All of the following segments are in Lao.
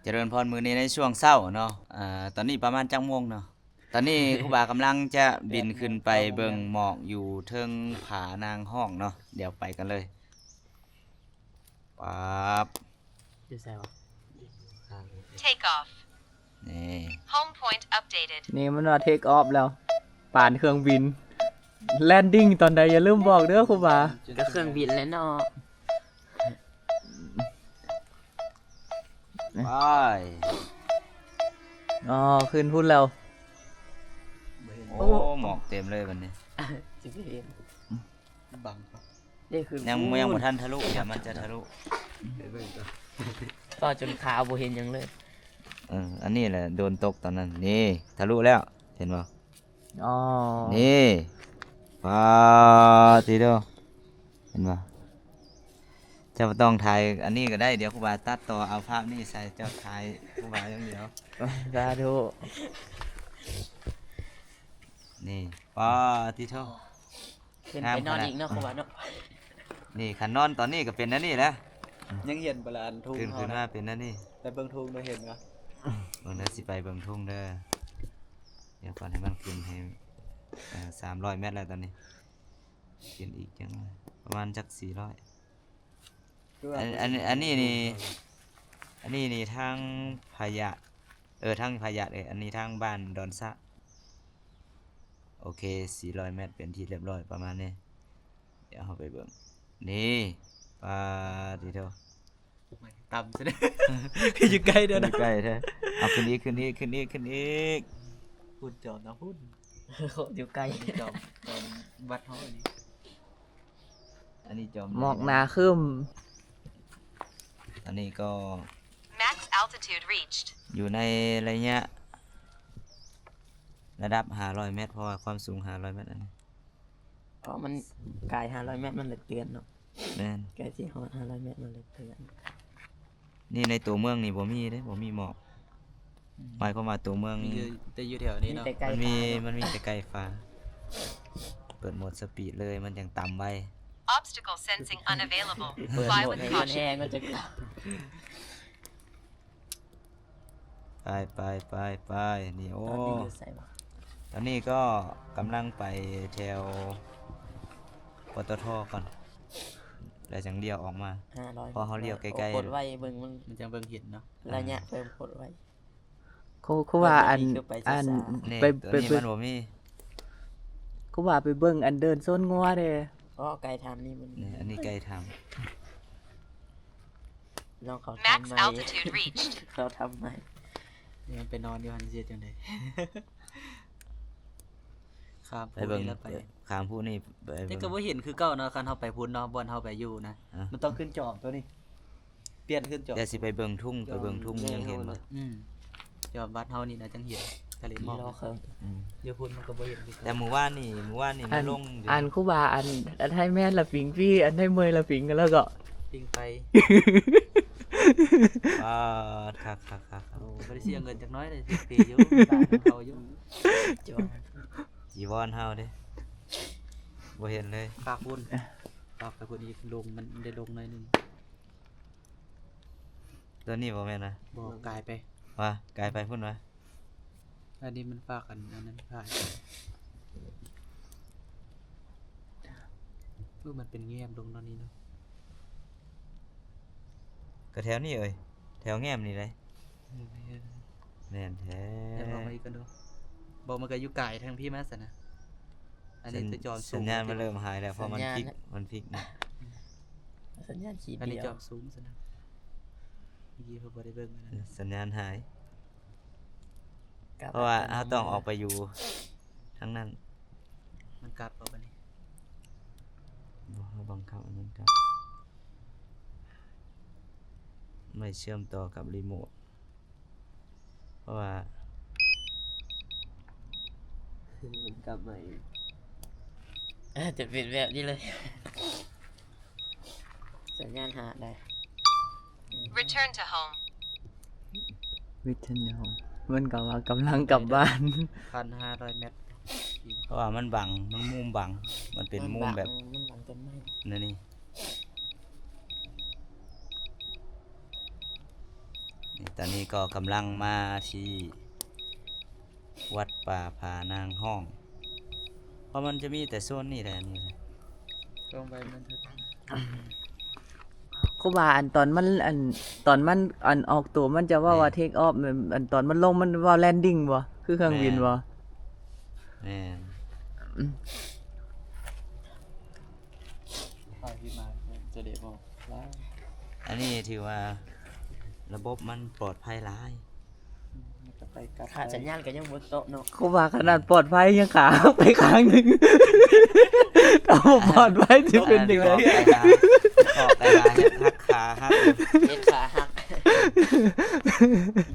ຈະເລີນພອນ ມື້ນີ້ໃນຊ່ວງເຊົ້າເນາະ ອາ ຕອນນີ້ປະມານຈັກໂມງເນາະ? ຕອນນີ້ຄູບາກຳລັງຈະບິນຂຶ້ນໄປເບິ່ງໝອກຢູ່ເທິງຜານາງຮ້ອງເນາະ ດຽວໄປກັນເລີຍ. ປັບ ຢູ່ໃສວະ? Take off. ນີ້ Home point updated. ນີ້ມັນວ່າ take off ແລ້ວ ປານເຄື່ອງບິນ. Landing ຕອນໃດຢ່າລືມບອກເດີຄູບາ. ກໍເຄື່ອງບິນແຫຼະເນາະ. ໄປ ອໍ ຂຶ້ນພຸ້ນແລ້ວ. ໂອ້ ໝອກເຕັມເລີຍບັດນີ້. ຊິໄປເຫັນ ບັງ ນີ້ຄືຍັງ ຍັງບໍ່ທັນທະລຸ ດຽວມັນຈະທະລຸ. ໄປເບິ່ງກ່ອນ ຟ້າວຈົນຂາວບໍ່ເຫັນຫຍັງເລີຍ. ເອີ ອັນນີ້ແຫຼະໂດນຕົກຕອນນັ້ນ. ນີ້ທະລຸແລ້ວ ເຫັນບໍ່? ອໍ ນີ້ ປາດຕິໂທ ເຫັນບໍ່? ເຈົ້າບໍ່ຕ້ອງຖ່າຍອັນນີ້ກໍໄດ້ ດຽວຄູບາຕັດຕໍ່ເອົາພາບນີ້ໃສ່ ເຈົ້າຖ່າຍຄູບາຢ່າງດຽວ. ສາທຸ. ນີ້ ປາດຕິໂທ ຂຶ້ນໄປນອນອີກເນາະ ງາມຂະໜາດ ຄູບາເນາະ. ນີ້ຄັນນອນຕອນນີ້ກໍເປັນແນວນີ້ແຫຼະ. ຍັງເຫັນບໍ່ລະ ອັນທຸງ ຂຶ້ນ ເຮົາ ຂຶ້ນມາເປັນແນວນີ້. ໄປເບິ່ງທຸງເດີ ເຫັນບໍ່? ເບິ່ງເດີ ຊິໄປເບິ່ງທຸງເດີ. ດຽວກ່ອນ ໃຫ້ມັນຂຶ້ນໃຫ້ ເອີ ສາມຮ້ອຍແມັດແລ້ວຕອນນີ້. ຂຶ້ນອີກຈັກໜ້ອຍ ປະມານຈັກສີ່ຮ້ອຍ. ອັນ ອັນ ອັນນີ້ນີ້ ອັນນີ້ນີ້ທາງພະຍາດ ເອີ ທາງພະຍາດ ເອີ ອັນນີ້ທາງບ້ານດອນສະ. ໂອເຄ ສີ່ຮ້ອຍແມັດເປັນທີ່ຮຽບຮ້ອຍປະມານນີ້. ດຽວເຮົາໄປເບິ່ງ ນີ້ ປາດຕິໂທ ຕ່ຳຊະເດ້ ຢູ່ໃກ້ເດີ ຢູ່ໃກ້ແທ້. ເອົາຂຶ້ນອີກ ຂຶ້ນອີກ ຂຶ້ນອີກ ຂຶ້ນອີກ. ພຸ້ນຈອມນະພຸ້ນ ຢູ່ໃກ້ ຈອມ ຈອມວັດເຮົາອັນນີ້. ອັນນີ້ຈອມ ໝອກໜາຄຶ້ມ. ອັນນີ້ກໍ Max altitude reached. ຢູ່ໃນໄລຍະລະດັບຫ້າຮ້ອຍແມັດ ເພາະວ່າຄວາມສູງຫ້າຮ້ອຍແມັດອັນນີ້. ເພາະມັນກາຍຫ້າຮ້ອຍແມັດ ມັນເລີຍເຕືອນເນາະ. ແມ່ນ ໃກ້ຊິຮອດຫ້າຮ້ອຍແມັດ ມັນເລີຍເຕືອນ. ນີ້ໃນຕົວເມືອງນີ້ບໍ່ມີເດ້ ບໍ່ມີໝອກ. ອືມ ໝາຍຄວາມວ່າຕົວເມືອງ ມີຢູ່ ແຕ່ຢູ່ແຖວນີ້ເນາະ ມີແຕ່ໄກ ມັນມີ ຂາເນາະ ມັນມີແຕ່ໄກຟ້າ. ເປີດໂໝດສະປີດເລີຍ ມັນຈັ່ງຕ່ຳໄວ. Obstacle sensing unavailable. ເປີດໂໝດ Fly with caution. ໃຫ້ມັນແຮງ ມັນຈະ ໄປ ໄປ ໄປ ໄປ. ນີ້ ໂອ້ ຕອນນີ້ຢູ່ໃສວະ? ຕອນນີ້ກໍກຳລັງໄປແຖວ ປຕທ ກ່ອນ ແລ້ວຈັ່ງລ້ຽວອອກມາ ຫ້າຮ້ອຍ ເພາະເຮົາລ້ຽວໃກ້ໆ ໂອ້ ໂຄດໄວ ເບິ່ງມັນ ມັນຈັ່ງເບິ່ງເຫັນເນາະ ໄລຍະເພີ່ມໂຄດໄວ. ຄູ ຄູວ່າອັນ ອັນນີ້ຄືໄປຊ້າໆ ອັນ ນີ້ ໄປ ໄປ ຕົວນີ້ມັນບໍ່ມີ. ຄູວ່າໄປເບິ່ງອັນເດີ່ນໂຊນງົວເດ້. ອໍ ໄກຖ້ຳນີ້ມັນ ນີ້ ອັນນີ້ໄກຖ້ຳ. ລອງເຂົ້າຖ້ຳໃໝ່ Max altitude reached. ເຂົ້າຖ້ຳໃໝ່. ນີ້ມັນໄປນອນຢູ່ຫັ້ນຊິເຮັດຈັ່ງໃດ? ຂ້າມພູນີ້ແລ້ວໄປ ຂ້າມພູນີ້ໄປ ແຕ່ກໍບໍ່ເຫັນຄືເກົ່າເນາະ ຄັນເຮົາໄປພຸ້ນເນາະ ບ່ອນເຮົາໄປຢູ່ນະ. ອາ ມັນຕ້ອງຂຶ້ນຈອມຕົວນີ້ ປ່ຽນຂຶ້ນຈອມ. ດຽວຊິໄປເບິ່ງທຸ່ງ ໄປເບິ່ງທຸ່ງຍັງເຫັນບໍ່? ອືມ ຈອມວັດເຮົານີ້ນະ ຈັ່ງເຫັນທະເລໝອກ. ອືມ ຢູ່ພຸ້ນມັນກໍບໍ່ເຫັນຄືກັນ. ແຕ່ມື້ວານນີ້ ມື້ວານນີ້ມັນລົງຢູ່ ອັນຄູບາ ອັນ ອັນໃຫ້ແມ່ນລະປິງປີ້ ອັນໃຫ້ເມີຍລະປິງກັນແລ້ວກໍ ປິງໄປ. ປາດ ຄັກໆໆໆ. ໂອ້ ບໍ່ໄດ້ເສຍເງິນຈັກໜ້ອຍເດ້ ຖືກດີຢູ່ ຕາມເຂົາຢູ່. ຈີວອນເຮົາເດ້ ບໍ່ເຫັນເລີຍ. ປາກພຸ້ນ ປາກໄປພຸ້ນອີກ ລົງ ມັນໄດ້ລົງໜ້ອຍໜຶ່ງ. ຕົວນີ້ບໍ່ແມ່ນນະ? ບໍ່ ກາຍໄປ ວ່າກາຍໄປພຸ້ນວະ. ອັນນີ້ມັນປາກອັນ ອັນນັ້ນພາດ. ເອີ ມັນເປັນແງບລົງເນາະນີ້ເນາະ. ກໍແຖວນີ້ເອີຍ ແຖວແງບນີ້ເດ້. ເອີ ແມ່ນແທ້. ແມ່ນແທ້ ແມ່ນບໍ່? ມາອີກກ່ອນດູ. ບໍ່ ມັນກໍຢູ່ກາຍທາງພີ້ມາຊັ້ນນະ. ອັນນີ້ຈອມສູງ ສັນຍານມັນເລີ່ມຫາຍແລ້ວ ເພາະມັນພິກ ສັນຍານ ມັນພິກນະ. ສັນຍານຂີ້ເບຍ ອັນນີ້ຈອມສູງຊັ້ນນະ. ເມື່ອກີ້ເຮົາບໍ່ໄດ້ເບິ່ງອັນນັ້ນ ເອີ ສັນຍານຫາຍ ເພາະວ່າເຮົາຕ້ອງອອກໄປຢູ່ທາງນັ້ນ. ມັນກັບບໍ່ບັດນີ້? ບໍ່ ເຮົາບັງຄັບໃຫ້ມັນກັບ. ໄມ້ເຊື່ອມຕໍ່ກັບຣີໂມດ ເພາະວ່າ ມັນກັບມາເອງ. ອາດຈະເປັນແບບນີ້ເລີຍ. ສັນຍານຫາໄດ້. Return to home. Return to home ມັນກໍວ່າກຳລັງກັບບ້ານ. ພັນຫ້າຮ້ອຍແມັດ ເພາະວ່າມັນບັງ ມັນມຸມບັງ ມັນເປັນມຸມແບບ ມັນບັງ ມັນບັງຕົ້ນໄມ້ ແນວນີ້. ນີ້ ຕອນນີ້ກໍກຳລັງມາທີ່ວັດປ່າຜານາງຮ້ອງ ເພາະມັນຈະມີແຕ່ໂຊນນີ້ແຫຼະ ອັນນີ້ນະ ລົງໄປມັນ ຄູບາ ອັນຕອນມັນ ອັນຕອນມັນ ອັນອອກຕົວ ມັນຈະເວົ້າວ່າ ແມ່ນ ເທກອອຟ ແມ່ນ ອັນຕອນມັນລົງ ມັນເວົ້າແລນດິ້ງບໍ່? ຄືເຄື່ອງບິນບໍ່? ແມ່ນ ແມ່ນ ອືມ ພາຍຂຶ້ນມາຈະໄດ້ອອກຫຼາຍ ອັນນີ້ຖືວ່າລະບົບມັນປອດໄພຫຼາຍ. ອືມ ມັນກໍໄປກັບ ຂາດສັນຍານກໍຍັງບໍ່ເຕາະເນາະ ຄືວ່າຂະໜາດປອດໄພຍັງຂາຫັກໄປຂ້າງໜຶ່ງ ຖ້າບໍ່ປອດໄພຊິເປັນຈັ່ງໃດ? ເຄາະໄປຫາ ເຄາະໄປຫາເຮັດຫັກຂາຫັກ ເຮັດຂາຫັກ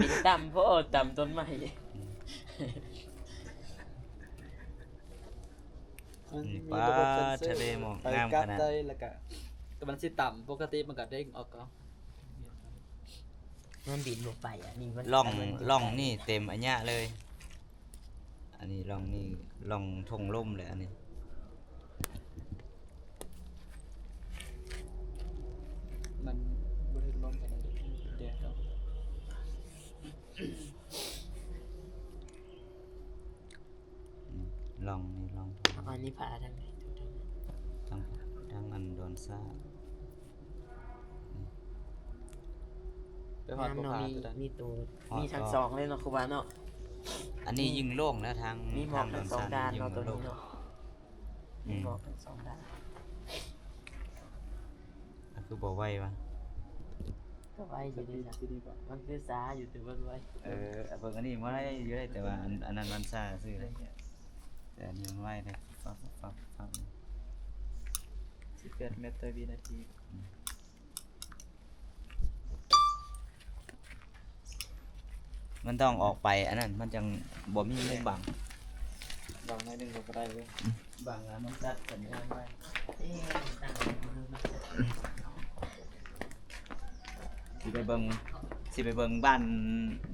ບິນຕ່ຳໂພດ ຕ່ຳຕົ້ນໄມ້. ມັນມີລະບົບເຊັນເຊີ ປາດ ທະເລໝອກງາມຂະໜາດ ໄປກັບໄດ້ ແລ້ວກະ ແຕ່ມັນຊິຕ່ຳ ປົກກະຕິມັນກະເດ້ງອອກເອົາ ມັນບິນບໍ່ໄປ ອັນນີ້ມັນ ລ່ອງ ລ່ອງນີ້ເຕັມໄອຍະເລີຍ ອັນນີ້ລ່ອງນີ້ ລ່ອງທົ່ງລົມແຫຼະ ອັນນີ້ ມັນບໍ່ຖືກລົມປານໃດ ແດດອອກ. ອືມ ລ່ອງນີ້ລ່ອງ ອັນນີ້ຜາທາງໃດ? ທາງ ທາງອັນດອນຊາ ໄປຮອດ ງາມເນາະ ມີ ມີໂຕ ຮອດ ມີທັງສອງເລີຍເນາະ ຄູບາເນາະ ອັນນີ້ ນີ້ ຍິ່ງໂລ່ງແລ້ວ ທາງ ມີໝອກທັງສອງດ້ານເນາະ ໂຕນີ້ເນາະ ອືມ ມີໝອກທັງສອງດ້ານ ມັນຄືບໍ່ໄວວະ? ກໍໄວຢູ່ເດ້ ມັນຄືຊ້າຢູ່ ແຕ່ມັນໄວ ເອີ ເບິ່ງອັນນີ້ບໍ່ໄດ້ຢູ່ເດ້ ແຕ່ວ່າອັນ ອັນນັ້ນມັນຊ້າຊື່ເດ້ ແຕ່ອັນນີ້ມັນໄວເດ້ ປັບ ປັບ ປັບ ສິບແປດແມັດຕໍ່ວິນາທີ ອືມ. ມັນຕ້ອງອອກໄປອັນນັ້ນ ມັນຈັ່ງບໍ່ມີມຸມບັງ ບັງໜ້ອຍໜຶ່ງກໍໄດ້ເວີຍ ອືມ ບັງແລ້ວມັນຕັດສັນຍານໄວ້ ຊິໄປເບິ່ງ ຊິໄປເບິ່ງບ້ານ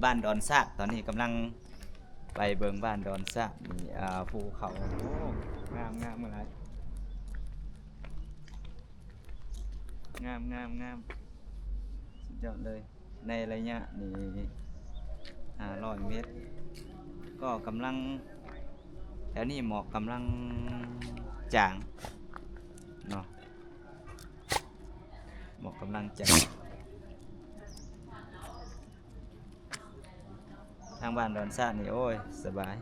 ບ້ານດອນຊາດ ຕອນນີ້ກຳລັງໄປເບິ່ງບ້ານດອນຊາດນີ້ ອ່າ ພູເຂົາ ໂອ້ ງາມ ງາມຫຼາຍ. ງາມ ງາມ ງາມ ສຸດຍອດເລີຍ ໃນໄລຍະນີ້ຫ້າຮ້ອຍເມັດ ກໍກຳລັງ ແຖວນີ້ໝອກກຳລັງຈາງເນາະ ໝອກກຳລັງຈາງ. ທາງບ້ານດອນຊາດນີ້ ໂອ້ຍ ສະບາຍ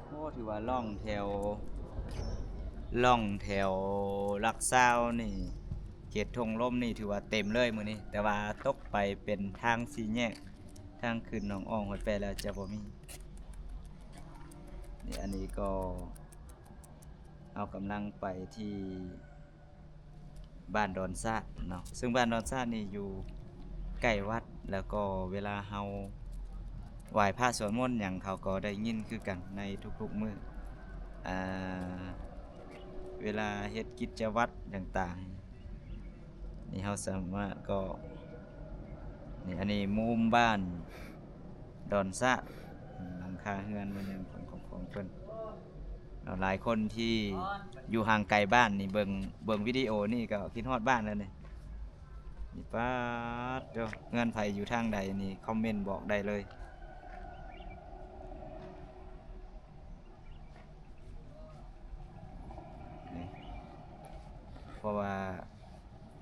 ໂອ້ ຖືວ່າລ່ອງແຖວ ລ່ອງແຖວຫຼັກຊາວນີ້ ເຂດທົ່ງລົມນີ້ ຖືວ່າເຕັມເລີຍມື້ນີ້ ແຕ່ວ່າຕົກໄປເປັນທາງສີ່ແຍກ ທາງຂຶ້ນໜອງອອງ ຫ້ວຍແປະແລ້ວຈະບໍ່ມີ. ນີ້ ອັນນີ້ກໍເຮົາກຳລັງໄປທີ່ບ້ານດອນຊາດເນາະ ເຊິ່ງບ້ານດອນຊາດນີ້ຢູ່ໃກ້ວັດ ແລ້ວກໍເວລາເຮົາໄຫວ້ພະສວດມົນຫຍັງ ເຂົາກໍໄດ້ຍິນຄືກັນໃນທຸກໆມື້ ອ່າ ເວລາເຮັດກິດຈະວັດຕ່າງໆ ນີ້ເຮົາສາມາດກໍ ນີ້ ອັນນີ້ມຸມບ້ານດອນຊາດ ຫຼັງຄາເຮືອນມັນຫຍັງຂອງ ຂອງ ຂອງເພິ່ນເນາະ. ຫຼາຍຄົນທີ່ຢູ່ຫ່າງໄກບ້ານນີ້ ເບິ່ງ ເບິ່ງວິດີໂອນີ້ກໍຄິດຮອດບ້ານແລ້ວນີ້. ນີ້ ປາດໂທ້ ເຮືອນໃຜຢູ່ທາງໃດນີ້ ຄອມເມັນບອກໄດ້ເລີຍ. ນີ້ ເພາະວ່າ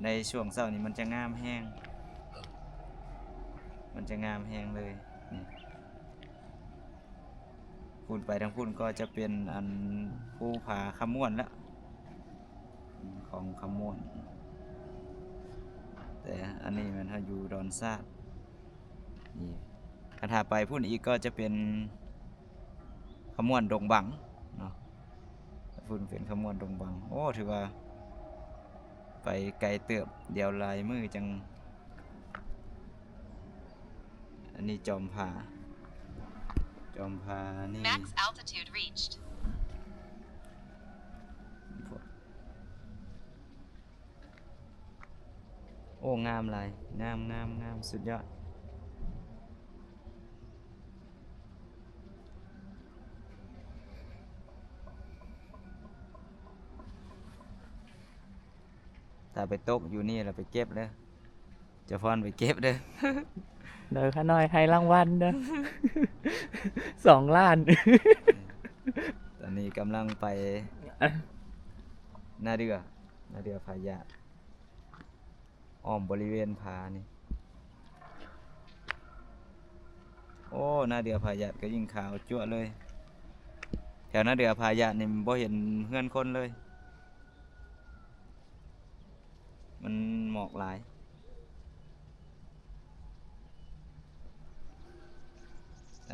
ໃນຊ່ວງເຊົ້ານີ້ມັນຈະງາມແຮງ ມັນຈະງາມແຮງເລີຍ ນີ້ ພຸ້ນໄປທາງພຸ້ນກໍຈະເປັນອັນພູຜາຄຳມ່ວນລະ ຂອງຄຳມ່ວນ ແຕ່ອັນນີ້ແມ່ນເຮົາຢູ່ດອນຊາດ ນີ້ ຄັນຖ້າໄປພຸ້ນອີກກໍຈະເປັນ ຂະມວນດົງບັງເນາະ ພຸ້ນເປັນຂະມວນດົງບັງ. ໂອ້ ຖືວ່າໄປໄກເຕີບ ດຽວຫຼາຍມື້ຈັ່ງ ອັນນີ້ຈອມຜາ ຈອມຜານີ້ Max altitude reached. ໂອ້ ງາມຫຼາຍ ງາມ ງາມ ງາມ ສຸດຍອດ. ຖ້າໄປຕົກຢູ່ນີ້ລະໄປເກັບເດີ ຈະພອນໄປເກັບເດີ. ໂດຍ ຂ້ານ້ອຍໃຫ້ລາງວັນເດີ ສອງລ້ານ. ຕອນນີ້ກຳລັງໄປນາເດືອ ນາເດືອຜາຍາດ ອ້ອມບໍລິເວນຜານີ້. ໂອ້ ນາເດືອຜາຍາດກໍຍິ່ງຂາວຈັ້ວເລີຍ. ແຖວນາເດືອຜາຍາດນີ້ບໍ່ເຫັນເຮືອນຄົນເລີຍ ມັນໝອກຫຼາຍ.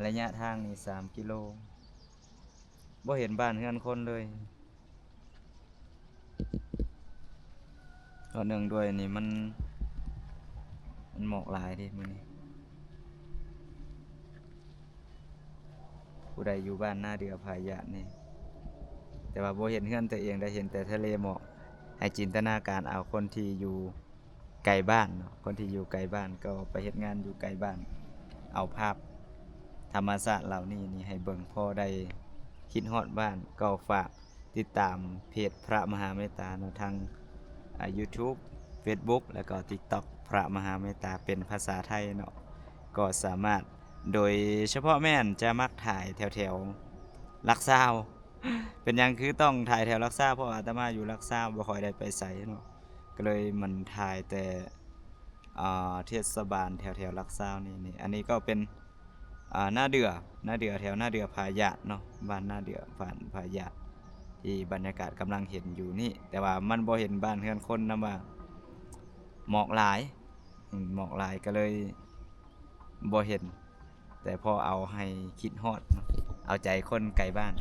ໄລຍະທາງນີ້ສາມກິໂລ ບໍ່ເຫັນບ້ານເຮືອນຄົນເລີຍ. ເພາະເນື່ອງດ້ວຍນີ້ມັນ ມັນໝອກຫຼາຍເດ້ມື້ນີ້. ຜູ້ໃດຢູ່ບ້ານນາເດືອຜາຍາດນີ້ ແຕ່ວ່າບໍ່ເຫັນເຮືອນຕົວເອງໄດ້ ເຫັນແຕ່ທະເລໝອກ. ໃຫ້ຈິນຕະນາການເອົາຄົນທີ່ຢູ່ໄກບ້ານເນາະ ຄົນທີ່ຢູ່ໄກບ້ານ ກໍໄປເຮັດງານຢູ່ໄກບ້ານ ເອົາພາບທຳມະຊາດເຫຼົ່ານີ້ນີ້ໃຫ້ເບິ່ງ ພໍໄດ້ຄິດຮອດບ້ານ. ກໍຝາກຕິດຕາມເພຈພະມະຫາເມດຕາເນາະ ທັງ ອ່າ ຢູທູບ ເຟສບຸກ ແລ້ວກໍຕິກຕັອກ ພະມະຫາເມດຕາ ເປັນພາສາໄທເນາະ ກໍສາມາດ ໂດຍສະເພາະແມ່ນຈະມັກຖ່າຍແຖວໆຫຼັກຊາວ. ເປັນຫຍັງຄືຕ້ອງຖ່າຍແຖວຫຼັກຊາວ? ເພາະອາດຕະມາຢູ່ຫຼັກຊາວ ບໍ່ຄ່ອຍໄດ້ໄປໃສເນາະ ກໍເລີຍມັນຖ່າຍແຕ່ ອ່າ ເທດສະບານແຖວໆຫຼັກຊາວນີ້. ນີ້ ອັນນີ້ກໍເປັນ ອ່າ ນາເດືອ ນາເດືອ ແຖວນາເດືອຜາຍາດເນາະ ບ້ານນາເດືອ ບ້ານຜາຍາດ ທີ່ບັນຍາກາດກຳລັງເຫັນຢູ່ນີ້ ແຕ່ວ່າມັນບໍ່ເຫັນບ້ານເຮືອນຄົນນຳວ່າ ໝອກຫຼາຍ ອືມ ໝອກຫຼາຍກໍເລີຍບໍ່ເຫັນ ແຕ່ພໍເອົາໃຫ້ຄິດຮອດເນາະ ເອົາໃຈຄົນໄກບ້ານ.